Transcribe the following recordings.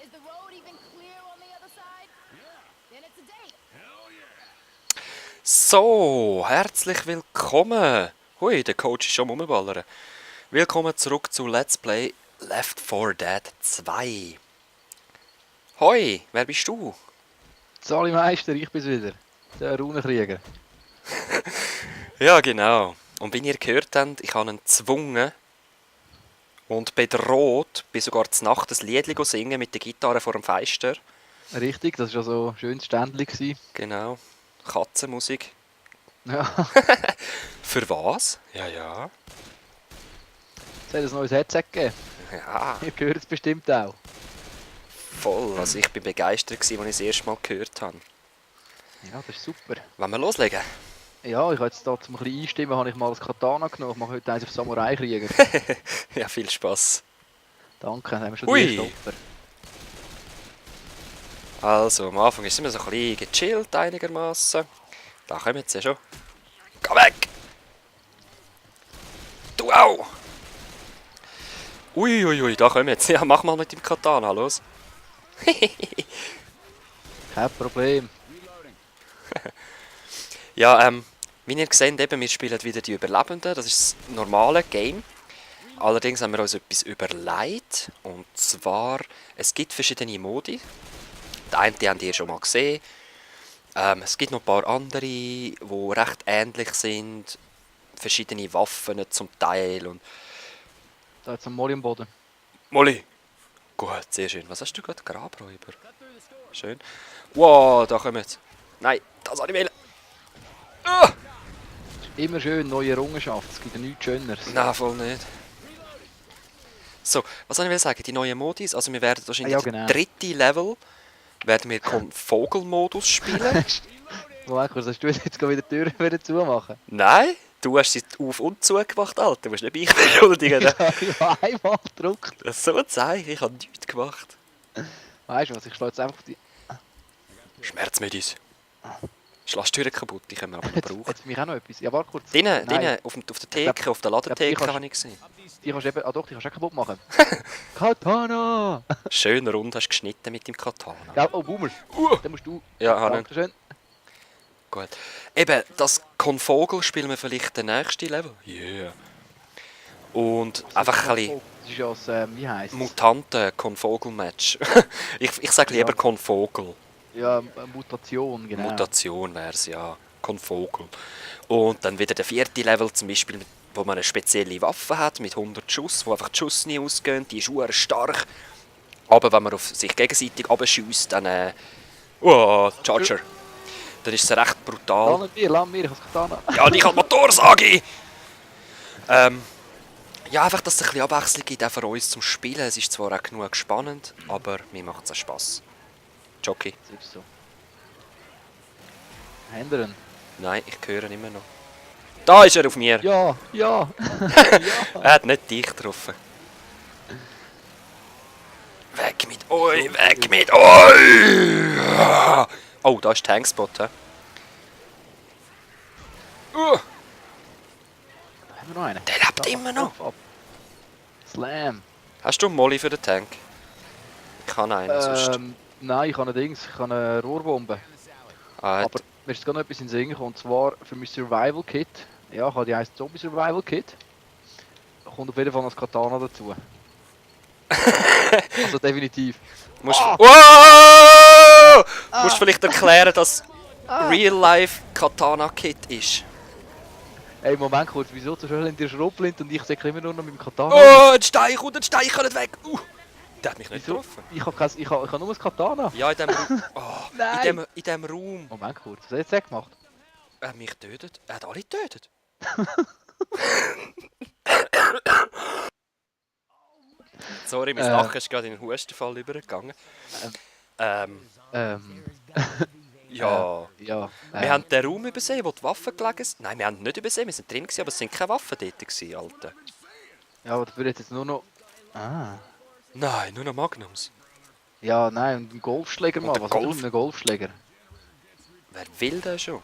Is the road even clear on the other side? Then it's a date. So, herzlich willkommen. Hui, der Coach ist schon rumballern. Willkommen zurück zu Let's Play Left 4 Dead 2. Hoi, wer bist du? Sali Meister, ich bin's wieder. Der Runenkrieger. Ja, genau. Und wie ihr gehört habt, ich habe ihn gezwungen und bedroht, bin sogar zur Nacht ein Liedli singen mit der Gitarre vor dem Fenster. Richtig, das war ja so schön ständlich. Genau. Katzenmusik. Ja, Für was? Ja, ja. es hat ein neues Headset gegeben. Ja, Ihr hört es bestimmt auch. voll. Also ich bin begeistert, als ich es das erste Mal gehört habe. Ja, das ist super. Wollen wir loslegen? Ja, ich habe jetzt da zum ein bisschen einstimmen, habe ich mal das Katana genommen. Ich mache heute eins auf Samurai-Krieger. Ja, viel Spaß. Danke, dann haben wir schon Hui. die ersten Opfer. Also, am Anfang ist es immer so ein bisschen gechillt einigermaßen. Da kommen jetzt ja schon. Geh weg! Du auch! Ui, da kommen jetzt. Ja, mach mal mit dem Katana, los. Kein Problem. Ja, wie ihr seht, eben, wir spielen wieder die Überlebenden. Das ist das normale Game. Allerdings haben wir uns etwas überlegt. Und zwar, es gibt verschiedene Modi. Die einen habt ihr schon mal gesehen. Es gibt noch ein paar andere, die recht ähnlich sind. Verschiedene Waffen zum Teil. Und Da jetzt ein Molly am Boden. Molly! Gut, sehr schön. Was hast du gerade? Grabräuber. Schön. Wow, da kommen jetzt. Nein, das habe ich wählen. Ah! Immer schön, neue Errungenschaft. Es gibt ja nichts Schöneres. Nein, voll nicht. So, was soll ich sagen? Die neuen Modis. Also wir werden wahrscheinlich Ja, genau. das dritte Level werden wir Vogelmodus spielen. Moment, kurz, hast du jetzt wieder die Tür wieder zumachen? Nein, du hast sie auf und zu gemacht, Alter. Du musst nicht mich beschuldigen. Ich habe einmal gedrückt. Das so zeigen, ich habe nichts gemacht. Weißt du was, ich schlage jetzt einfach auf die... Schmerzmedis. Schlag die Tür kaputt, die können wir aber noch brauchen. Jetzt für mich auch noch etwas. Ja, warte kurz. Drinnen, Nein. auf der Theke, auf der Ladentheke kannst- habe ich gesehen. Die kannst du eben... Ah doch, die kannst du auch kaputt machen. Katana! Schön rund hast du geschnitten mit dem Katana. Ja, oh, Boomer. Dann musst du... Ja, Hanne. Dankeschön. Gut. Eben, das Konvogel spielen wir vielleicht den nächsten Level. Yeah. Und einfach ein bisschen Das ist ja das, wie heisst es? Mutanten-Konvogel-Match. ich sage lieber Ja. Konvogel. Ja, eine Mutation, genau. Mutation wäre es, ja. Konvogel. Und dann wieder der vierte Level, zum Beispiel, wo man eine spezielle Waffe hat, mit 100 Schuss, wo einfach die Schuss nie ausgehen, die ist sehr stark. Aber wenn man auf sich gegenseitig abschießt, dann... Charger. Dann ist es recht brutal. Lass mir, ich habe das Katana. Ja, ich habe Motorsage! Ja, einfach, dass es ein bisschen Abwechslung gibt, auch für uns zum Spielen. Es ist zwar auch genug spannend, aber mir macht es auch Spass. Jockey? Siehst du. Händeren. Nein, ich höre ihn immer noch. Da ist er auf mir! Ja, ja. Er hat nicht dich getroffen. Weg mit euch, weg mit euch! Oh, da ist Tankspot, hä? Da haben wir noch einen. Der lebt Da, immer noch! ab. Slam. Hast du einen Molly für den Tank? Ich kann einen, sonst... Nein, ich habe allerdings eine Rohrbombe. Ah, Aber mir ist gerade noch etwas in den Sinn gekommen, und zwar für mein Survival Kit. Ja, ich habe die heisst Zombie Survival Kit. Da kommt auf jeden Fall noch das Katana dazu. Also definitiv. musst, Ah! Wow! Musst vielleicht erklären, dass Real-Life Katana Kit ist. Ey, Moment kurz, wieso zur Hölle in dir Schrotflint und ich säckle immer nur noch mit dem Katana? Oh, ein Stein kommt, ein Stein kann nicht weg! Der hat mich nicht Wieso? getroffen. Ich hab nur das Katana. Ja, in dem Raum. Oh, Nein! in dem Raum. Moment kurz, was hat er jetzt gemacht? Er hat mich getötet. Er hat alle getötet. Sorry, mein Lachen ist gerade in den Hustenfall übergegangen. Ja. Ja. Wir haben den Raum übersehen, wo die Waffen gelegen sind. Nein, wir haben nicht übersehen, wir sind drin gewesen, aber es sind keine Waffen dort gewesen, Alter. Ja, aber dafür jetzt nur noch... Ah. Nein, nur noch Magnums. Ja, nein, und einen Golfschläger mal. Und Was einen tut ein Golfschläger? Wer will den schon?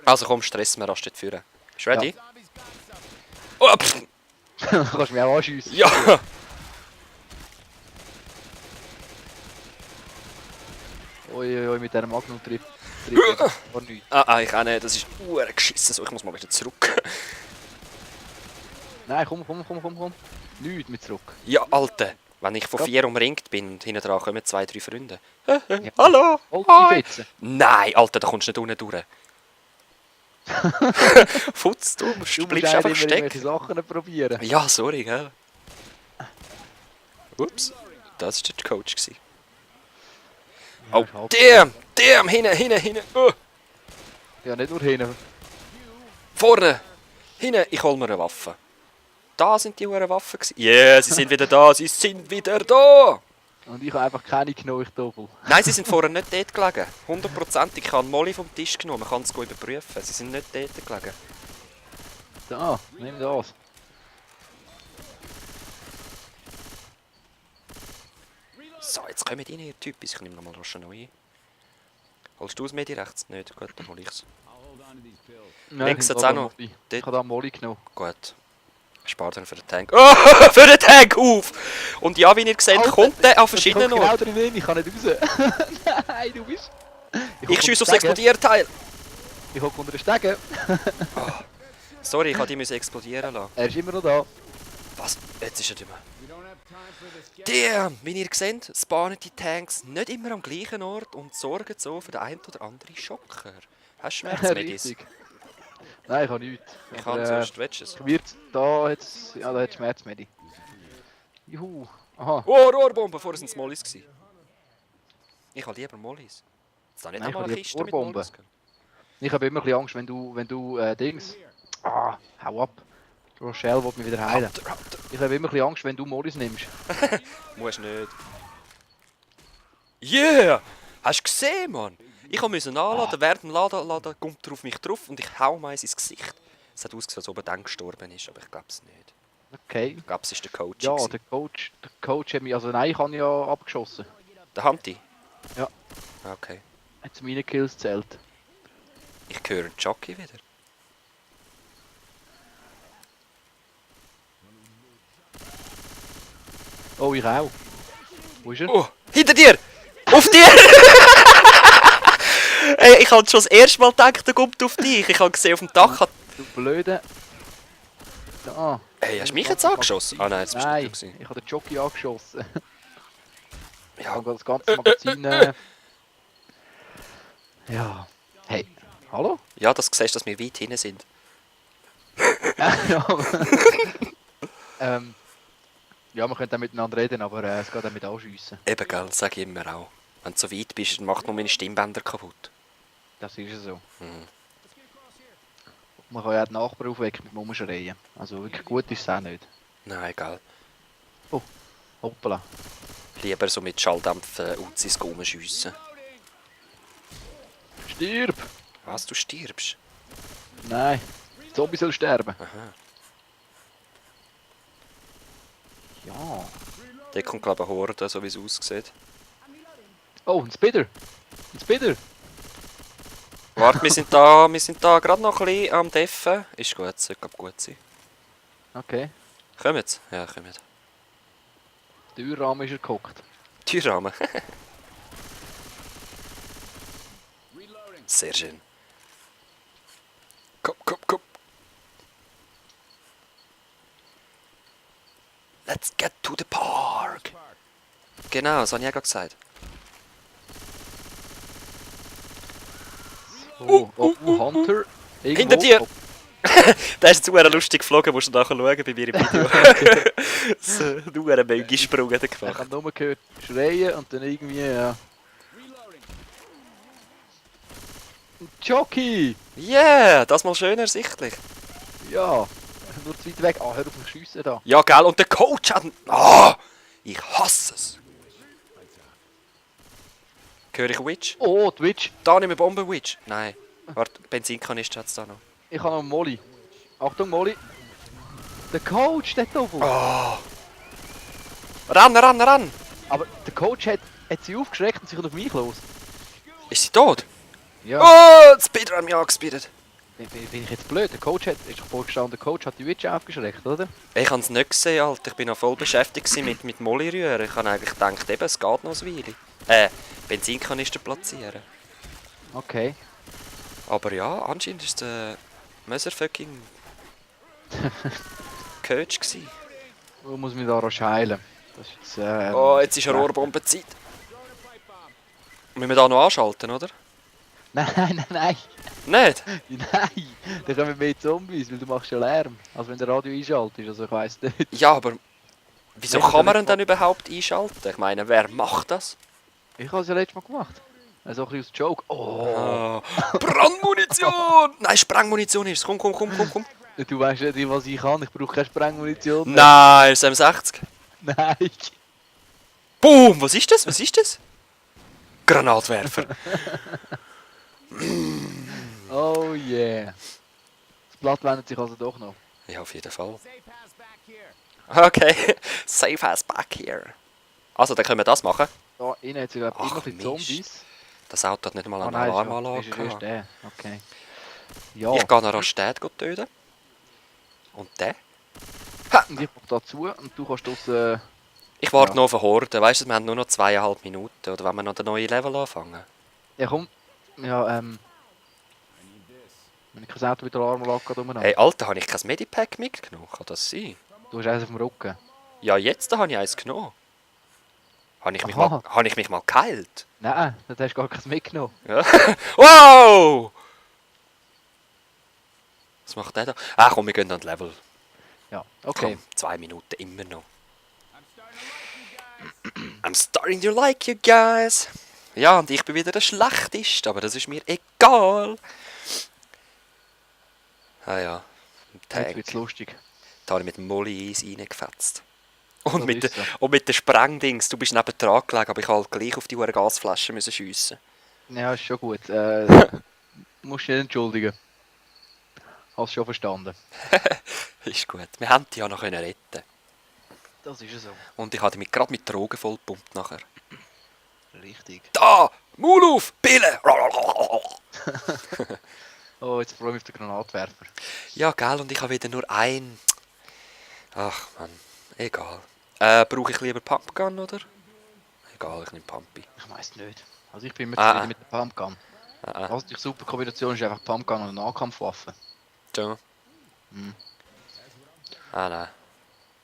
Also komm, Stress, wir rasten führen. Bist du ready? Oh, pff. Dann kannst du mich auch anschiessen. Ja! Ui, mit dieser Magnum trifft gar nichts. Ich auch nicht, das ist geschissen. So, ich muss mal wieder zurück. Nein, komm. Nichts mit zurück. Ja, Alter. Wenn ich von Ja. 4 umringt bin und hinten dran kommen 2, 3 Freunde. Ja. Hallo! Halt Hi. die Fetzen. Nein, Alter, da kommst du nicht unten durch. Futz, du Du musst bleibst einfach irgendwelche stecken. Sachen probieren. Ja, sorry, gell? Ups, das war der Coach. Gewesen. Ja, Oh, ich hab- damn, hinten. Ja, nicht nur hin. Vorne, hinten, ich hol mir eine Waffe. Da sind die Huren Waffen gewesen. Yeah, sie sind wieder da, sie sind wieder da! Und ich habe einfach keine genommen, ich doppel. Nein, sie sind vorher nicht dort gelegen. 100%. Ich habe Molly vom Tisch genommen, man kann es überprüfen. Sie sind nicht dort gelegen. Da, nimm das. So, jetzt kommen rein, ihr Typ. Ich nehme nochmal rasch neu. Holst du das Medi rechts? Nicht? Gut, dann hol ich's. Nein, Links ich hat's hab auch noch. dabei. Dort. Ich habe da Molly genommen. Gut. Ich spare dann für den Tank. Oh, für den Tank auf! Und ja, wie ihr seht, Alter, kommt der an Ich verschiedenen genau Orten. drin, ich kann nicht raus. Nein, du bist... Ich schiesse aufs Explodierteil. Ich hocke unter den Stegen. Sorry, ich musste die explodieren lassen. Er ist immer noch da. Was? Jetzt ist er nicht mehr. Damn, wie ihr seht, spawnen die Tanks nicht immer am gleichen Ort und sorgen so für den einen oder anderen Schocker. Hast du Schmerzmedis? Richtig. Nein, ich habe nichts. Ich Aber, kann sonst, willst du es? Wird da jetzt... Ja, da hat Schmerzmedi. Juhu. Aha. Oh, Rohrbomben, vorher waren es Mollis. Ich habe lieber Mollis. Jetzt da nicht Nein, ich einmal habe eine lieber Kiste mit Rohrbomben. Mollis. Ich habe immer ein bisschen Angst, wenn du Dings... Ah, hau ab. Rochelle will mich wieder heilen. Raptor. Ich habe immer ein bisschen Angst, wenn du Mollis nimmst. Musst nicht. Yeah! Hast du gesehen, Mann? Ich musste anladen, während dem Laden kommt er auf mich drauf und ich hau meins ins Gesicht. Es hat ausgesehen, als ob er dann gestorben ist, aber ich glaube es nicht. Okay. Ich glaube, es war der Coach. Ja, gewesen. der Coach hat mich... Also nein, ich habe ihn ja abgeschossen. Der Hanti? Ja. Okay. Hat zu meinen Kills zählt. Ich höre einen Jockey wieder. Oh, ich auch. Wo ist er? Oh, hinter dir! Auf dir! Ey, ich habe schon das erste Mal gedacht, er kommt auf dich. Ich habe gesehen, auf dem Dach hat... Du Blöde. Da. Hey, hast du mich jetzt angeschossen? Ah nein, jetzt bist du Nein, nicht du. ich habe den Jockey angeschossen. Ich Ja, habe das ganze Magazin... Ja. Hey. Hallo? ja, das siehst du, dass wir weit hinten sind. Ja. Ja, wir können dann miteinander reden, aber es geht auch mit anschiessen. Eben, gell, das sage ich immer auch. Wenn du so weit bist, dann macht nur meine Stimmbänder kaputt. Das ist ja so. Mhm. Man kann ja die Nachbarn aufwecken mit Rumschreien. Also wirklich gut ist es auch nicht. Nein, gell. Hoppala. Lieber so mit Schalldämpfen Uzis rumschiessen. Stirb! Was, du stirbst? Nein. Der Zombie soll sterben. Aha. Ja. Der kommt, glaube ich, eine Horde, so wie es aussieht. Oh, ein Spider! Ein Spider! Warte, wir sind da gerade noch ein bisschen am Deffen. Ist gut, sollte gut sein. Okay. Kommt? Ja, kommt. Der Türrahmen ist er gehockt. Türrahmen. Sehr schön. Komm. Let's get to the park. Genau, das habe ich ja gerade gesagt. Oh, Hunter. Irgendwo. Hinter dir. Oh, Der ist jetzt sehr lustig geflogen, musst du nachher schauen bei mir im Video. So, du hast einen gesprungen ich gemacht. habe nur gehört schreien und dann irgendwie, ja. Ein Jockey! Yeah, das mal schön ersichtlich. Ja. Nur zu weit weg. Ah, hör auf mich schiessen da. Ja, gell, und der Coach hat... Ah, ich hasse es. Höre ich Witch? Oh, die Witch. Da nicht mehr Bomben-Witch. Nein. Warte, Benzinkanister hat es da noch. Ich habe noch einen Molly. Achtung, Molly. Der Coach, der Doppel. Oh. Ran! Aber der Coach hat sie aufgeschreckt und sich auf mich los. Ist sie tot? Ja. Oh, das Speeder hat mich angespielt. Bin ich jetzt blöd? Der Coach ist doch vorgestanden, der Coach hat die Witch aufgeschreckt, oder? Ich habe es nicht gesehen, Alter. Ich bin noch voll beschäftigt gewesen mit Molly rühren. Ich habe eigentlich gedacht, eben, es geht noch eine Weile. Benzinkanister platzieren. Okay. Aber ja, anscheinend ist der Motherfucking Coach gewesen. Wo muss mich da rasch heilen? Das ist jetzt, Oh, jetzt ist eine Rohrbombenzeit. Müssen wir da noch anschalten, oder? Nein. Nicht? Nein! Da kommen mehr Zombies, weil du machst ja Lärm. Also wenn der Radio einschaltet, also ich weiss nicht. Ja, aber wieso Ja, kann man das ihn dann überhaupt einschalten? Ich meine, wer macht das? Ich habe es ja letztes Mal gemacht. Also ein bisschen aus Joke. Oh! Brandmunition! Nein, Sprengmunition ist es. Komm. Du weißt nicht, was ich kann, ich brauche keine Sprengmunition mehr. Nein, ist M60. Nein! Boom! Was ist das? Granatwerfer. Oh yeah! Das Blatt wendet sich also doch noch. Ja, auf jeden Fall. Okay, safe as back here. Also, dann können wir das machen. Da innen hat es glaube ich Ach, immer ein bisschen Mist. Zombies. Das Auto hat nicht mal Ah, eine nein, Alarmanlage ist erst gehabt. der. Okay. Ja, Ich gehe nach Raststätte töten. Und der? und ich mach da zu und du kannst draussen... Ich warte Ja. noch auf eine Horde. Weißt du, wir haben nur noch 2,5 Minuten. Oder wenn wir noch den neuen Level anfangen? Ja komm. Ja, wenn ich kein Auto mit der Alarmanlage gerade umeinander. Hey, Alter, habe ich kein Medipack mitgenommen? Kann das sein? Du hast eins auf dem Rücken. Ja, jetzt habe ich eins genommen. Habe ich Aha. mich mal geheilt? Nein, dann hast du gar keins mitgenommen. Ja. Wow! Was macht der da? Ah, komm, wir gehen an das Level. Ja, okay. Komm, 2 Minuten immer noch. I'm starting to like you guys. Ja, und ich bin wieder der Schlechteste, aber das ist mir egal. Ah ja, im Jetzt Tag. wird's lustig. Da habe ich mit dem Molly Eis reingefetzt. So Und mit, ist der, es. und mit den Sprengdings. Du bist neben dran gelegen, aber ich halt gleich auf die Uhr Gasflasche müssen schiessen. Ja, ist schon gut. Musst dich nicht entschuldigen. Hast schon verstanden. Ist gut. Wir haben die ja noch können retten. Das ist so. Und ich habe mich gerade mit Drogen vollgepumpt nachher. Richtig. Da! Maul auf! Pille! Oh, jetzt freue ich mich auf den Granatwerfer. Ja, gell, und ich habe wieder nur ein. Ach Mann, egal. Brauche ich lieber Pumpgun, oder? Egal, ich nehme Pumpy. Ich weiss nicht. Also ich bin immer Ah, zufrieden ah. mit der Pumpgun. Ah, Was die super Kombination ist einfach Pumpgun und eine Nahkampfwaffe. so. Mhm. Ah, nein.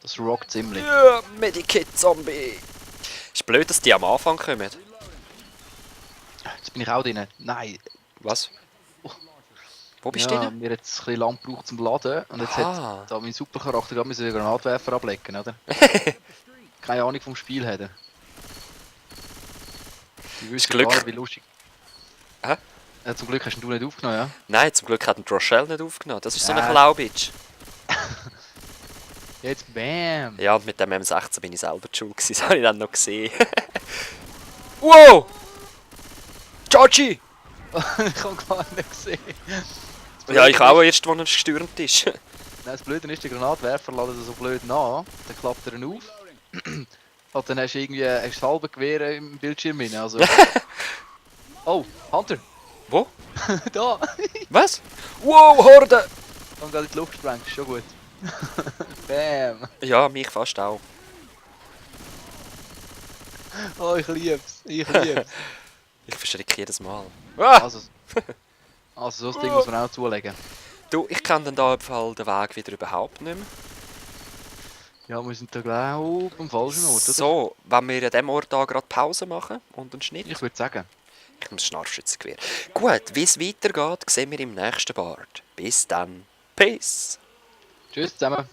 Das rockt ziemlich. Ja, Medikit-Zombie! Ist blöd, dass die am Anfang kommen. Jetzt bin ich auch drin. Nein. Was? Wo bist Ja, du denn? mir jetzt ein bisschen lang gebraucht zum Laden. Und jetzt Aha. hat da mein Supercharakter gerade den Granatwerfer ablecken, oder? Keine Ahnung vom Spiel hat er. Du wüsstest Glück. gar nicht, wie lustig. Hä? Ja, zum Glück hast du ihn nicht aufgenommen, ja? Nein, zum Glück hat ein Rochelle nicht aufgenommen. Das ist so eine Ja. Klaubitsch. Jetzt bam! Ja, und mit dem M16 bin ich selber die schuld gewesen. Das habe ich dann noch gesehen. Wow! Chachi! Ich habe gar nicht gesehen. Ja, ich auch erst, als er gestürmt ist. Nein, das Blöde ist, der Granatwerfer lädt er so blöd nach, dann klappt er ihn auf. Und dann hast du irgendwie ein halbes Gewehr im Bildschirm rein, also... Oh, Hunter! Wo? Da! Was? Wow, Horde! Und gerade in die Luft gesprengt, ist schon gut. Bam! Ja, mich fast auch. Oh, ich lieb's! Ich lieb's! Ich verschrecke jedes Mal. Ah! Also so ein Ding muss man auch zulegen. Du, ich kenne dann da im Fall den Weg wieder überhaupt nicht mehr. Ja, wir sind da glaube am falschen Ort, oder? So, wenn wir an diesem Ort da gerade Pause machen und einen Schnitt. Ich würde sagen. Ich muss Scharfschützengewehr. Gut, wie es weitergeht, sehen wir im nächsten Part. Bis dann. Peace. Tschüss zusammen.